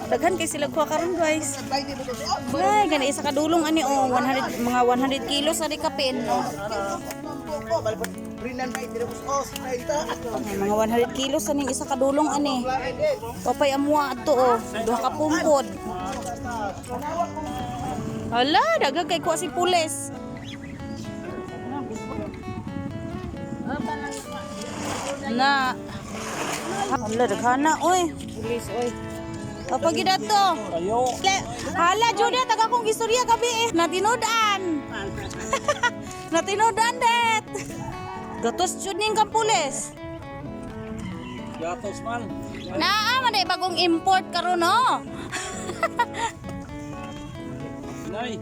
Daghan kay sila kuha karon, guys. Ay, gani isa ka dulong ani oh, 100, mga 100 kilos ani kapin. Oh. Ay, mga 100 kilos aning isa ka dulong ani. Papay amua adto oh, duha ka pumpod. Hala, daghan kay kuha si pulis. Na. Hala, daghana oy. Pulis, oy. Kapag to. Hala, Julia, taga kong istorya gabi eh. Natinudan. Natinudan, det. Gatos jud ning kampulis. Gatos man. Naa man ay bagong import karon no. Nay.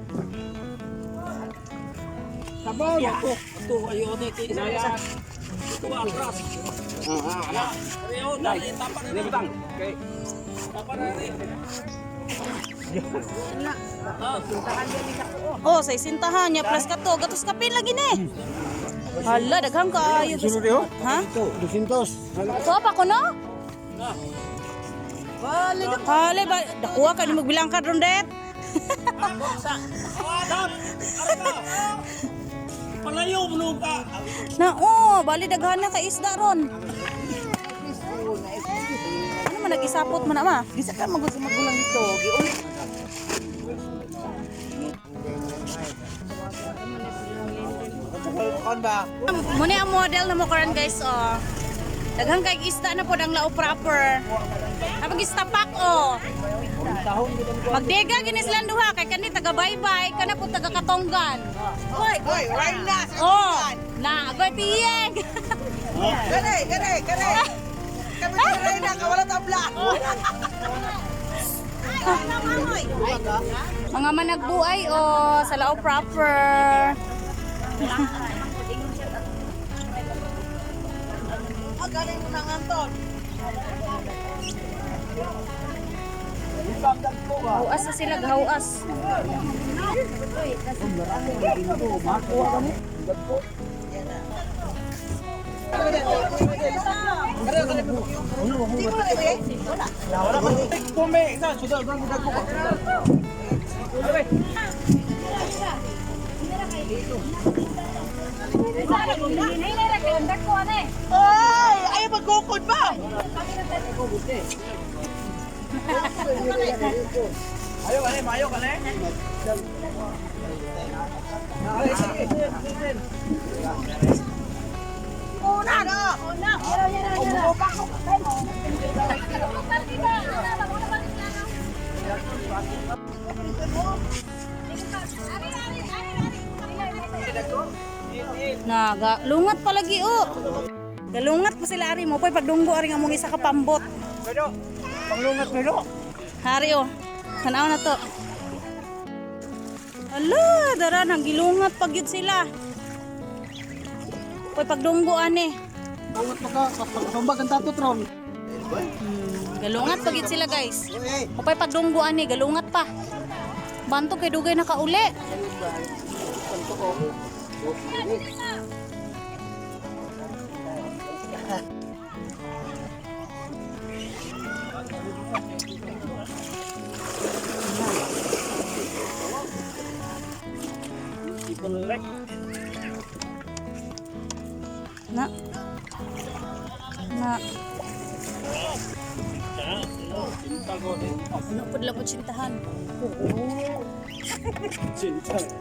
Sabaw. Ito, ito ayo ni kay isa. Ito ba atras? Ah, Ayo, dali tapan na butang. Okay. Tapan na ni. Oh, sa isintahan niya plus kato, gatos kapin lagi ni. Hala, daghang kaayo. Ha? Ito, 200. Kuha pa ko no? Hale ba, dakuha ka ni magbilang ka ron, det. Palayo mo nung ka. Na, oh, bali daghan na kay isda ron. Ano man nag-isapot man ama? Di sa ka magod sa magulang dito. Giuli. Kon ba? Muna ang model na mo karon, guys, oh. Daghang kay isda na pod ang lao proper. Kapag istapak oh. Magdega gini silang duha kay kani taga baybay kana po taga Katonggan. Hoy, hoy, right na. Oh, na agoy tiyeng. Gani, gani, gani. Kami ni Reyna, kawala tabla. Mga managbuay oh sa lao proper. Magaling mo nang Anton. Hauas na sila, gahuas. Kume, sa sudah bang budak ko. Ay, ay magukod ba? Ayo kane, mayo kane. Una na. Una. Naga, lungat palagi oh. Galungat pa sila ari mo po'y pagdunggo ari nga mong isa ka pambot. Pero, panglungat melo. Hari oh. Tanaw na to. Ala, dara nang gilungat pag yun sila. Po'y pagdunggo ani. Panglungat pa ka, pagtumbag ang tatot ron. Galungat pag yun sila, guys. Po'y pagdunggo ani, galungat pa. Banto kay dugay nakauli. Na. Na. Ano po lang utsintahan? Cinta. 20.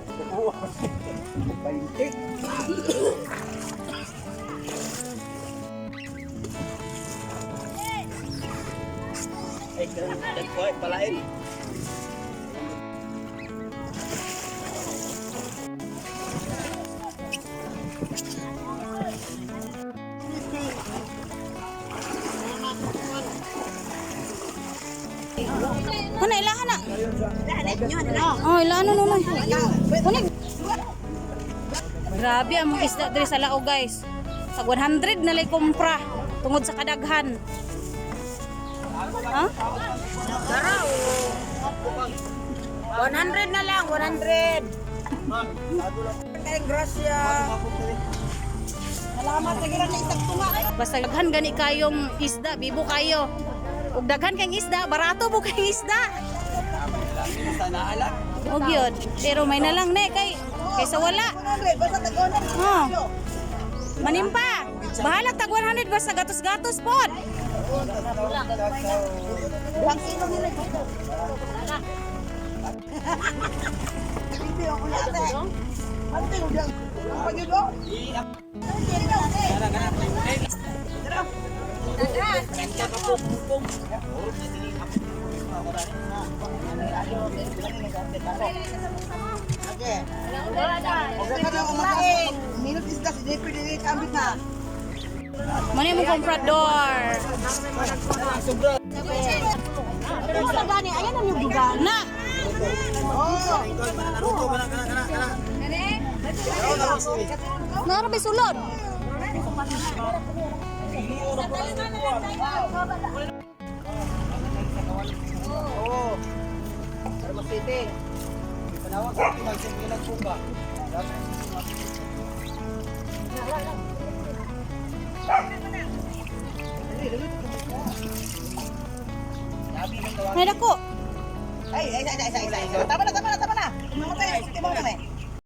Ay, dagko palain. Kuna ilahan na. Oh, ilahan na nunoy. Kuna. Grabe ang mga isda diri sa lao, guys. Sa 100 na lay kumpra tungod sa kadaghan. Ha? 100 na lang, 100. Kay Gracia. Salamat sa gira na isang tunga. Basta daghan gani kayong isda, bibo kayo. Ug daghan kang isda, barato mo kay isda. Sana alam. Og yun. Pero may nalang ne kay kaysa wala. 100, basta tag 100. Oh. Manimpa. Bahala tag 100 basta gatos-gatos pod. Ang kilo nila dito. Hindi ako yate. Ano tayo bilang? Pag yun, oh. Okay. Okay ka na kumakain. Minute isda si JP dili kambit na. Mano mo komprador. Na. Nara may sulod. Oo. Para masiti. Panawag sa akin, magsimple po ba? May dako. Ay, ay, ay, ay, ay, ay. Tama na, tama na, tama na. Mamatay, tama na.